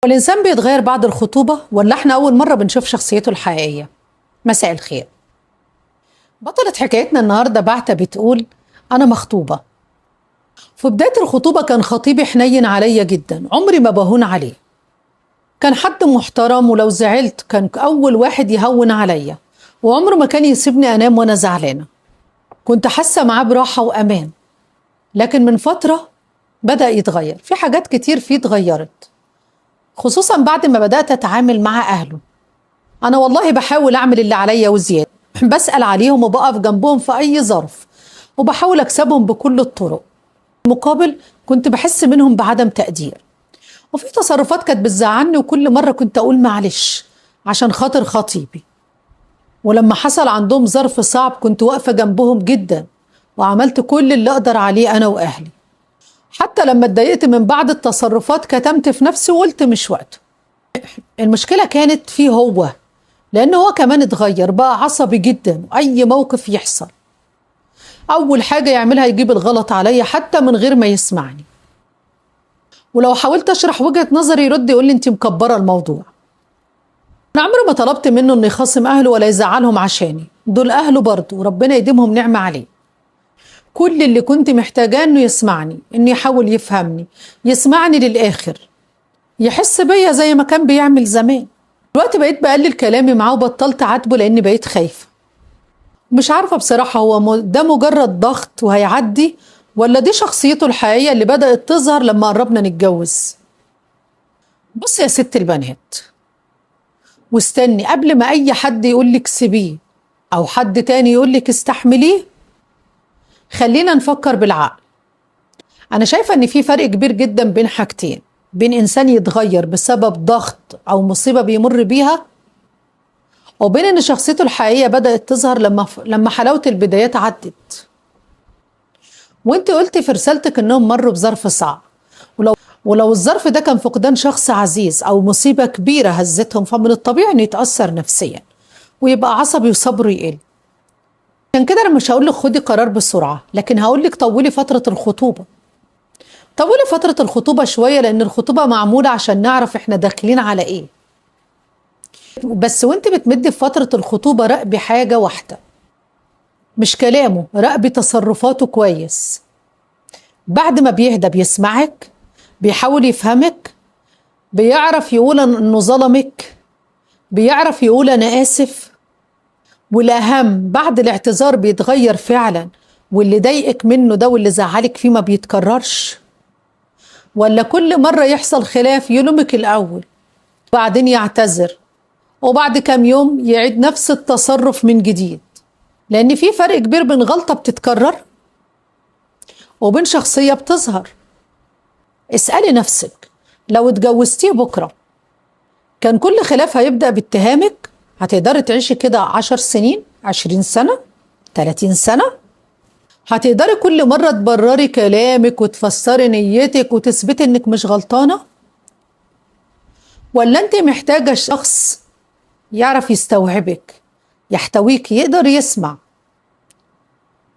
والإنسان بيتغير بعد الخطوبة ولا احنا أول مرة بنشوف شخصيته الحقيقية؟ مساء الخير. بطلة حكايتنا النهاردة بعتة بتقول: أنا مخطوبة. في بداية الخطوبة كان خطيبي حنين عليا جدا، عمري ما بهون عليه. كان حد محترم، ولو زعلت كان أول واحد يهون عليا، وعمره ما كان يسيبني أنام وأنا زعلانة. كنت حاسة معاه براحة وأمان. لكن من فترة بدأ يتغير، في حاجات كتير فيه اتغيرت، خصوصا بعد ما بدأت أتعامل مع أهله. أنا والله بحاول أعمل اللي عليا وزيادة، بسأل عليهم وبقف جنبهم في أي ظرف، وبحاول أكسبهم بكل الطرق. مقابل كنت بحس منهم بعدم تقدير، وفي تصرفات كانت بتزعلني، وكل مرة كنت أقول معلش عشان خاطر خطيبي. ولما حصل عندهم ظرف صعب كنت واقفة جنبهم جدا، وعملت كل اللي أقدر عليه أنا وأهلي. حتى لما اتضايقت من بعض التصرفات كتمت في نفسي وقلت مش وقته. المشكلة كانت فيه هو، لأنه هو كمان اتغير، بقى عصبي جدا. أي موقف يحصل أول حاجة يعملها يجيب الغلط عليا حتى من غير ما يسمعني. ولو حاولت أشرح وجهة نظري يرد يقول لي أنت مكبرة الموضوع. أنا عمري ما طلبت منه إنه يخاصم أهله ولا يزعلهم عشاني، دول أهله برضه وربنا يديمهم نعمة عليه. كل اللي كنت محتاجاه إنه يسمعني، إنه يحاول يفهمني، يسمعني للآخر، يحس بيا زي ما كان بيعمل زمان. دلوقتي بقيت بقلل كلامي معاه وبطلت عاتبه لأني بقيت خايفة. مش عارفة بصراحة هو ده مجرد ضغط وهيعدي، ولا دي شخصيته الحقيقية اللي بدأت تظهر لما قربنا نتجوز. بص يا ست البنات، واستني قبل ما أي حد يقولك سيبيه أو حد تاني يقولك استحمليه. خلينا نفكر بالعقل. أنا شايفة إن في فرق كبير جدا بين حاجتين، بين إنسان يتغير بسبب ضغط أو مصيبة بيمر بيها، وبين إن شخصيته الحقيقية بدأت تظهر لما حلاوة البدايات عدت. وانت قلتي في رسالتك إنهم مروا بظرف صعب، ولو الظرف ده كان فقدان شخص عزيز أو مصيبة كبيرة هزتهم، فمن الطبيعي إنه يتأثر نفسيا ويبقى عصبي وصبره يقل. عشان كده أنا مش هقولك خدي قرار بسرعة، لكن هقولك طولي فترة الخطوبة. طولي فترة الخطوبة شوية، لأن الخطوبة معمولة عشان نعرف إحنا داخلين على إيه. بس وانت بتمدي في فترة الخطوبة راقبي حاجة واحدة، مش كلامه، راقبي تصرفاته كويس. بعد ما بيهدى بيسمعك، بيحاول يفهمك، بيعرف يقول انه ظلمك، بيعرف يقول انا اسف. والاهم بعد الاعتذار بيتغير فعلا، واللي ضايقك منه ده واللي زعلك فيه ما بيتكررش. ولا كل مرة يحصل خلاف يلومك الاول، وبعدين يعتذر، وبعد كام يوم يعيد نفس التصرف من جديد. لأن في فرق كبير بين غلطة بتتكرر وبين شخصية بتظهر. اسألي نفسك، لو اتجوزتيه بكرة كان كل خلاف هيبدأ باتهامك؟ هتقدري تعيشي كده 10 سنين، 20 سنة، 30 سنة؟ هتقدري كل مرة تبرري كلامك وتفسري نيتك وتثبتي انك مش غلطانة؟ ولا انت محتاجة شخص يعرف يستوعبك، يحتويك، يقدر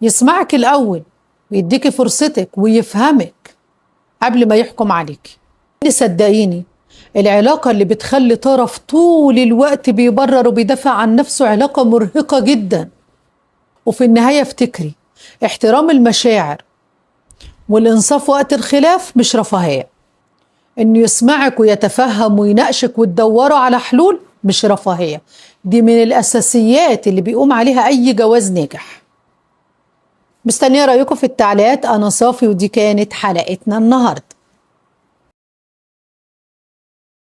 يسمعك الأول ويديكي فرصتك ويفهمك قبل ما يحكم عليك؟ صدقيني العلاقة اللي بتخلي طرف طول الوقت بيبرر وبيدافع عن نفسه علاقة مرهقة جدا. وفي النهاية افتكري احترام المشاعر والإنصاف وقت الخلاف مش رفاهية. إنه يسمعك ويتفهم ويناقشك وتدوروا على حلول مش رفاهية، دي من الأساسيات اللي بيقوم عليها أي جواز ناجح. مستنية رأيكم في التعليقات. أنا صافي ودي كانت حلقتنا النهاردة.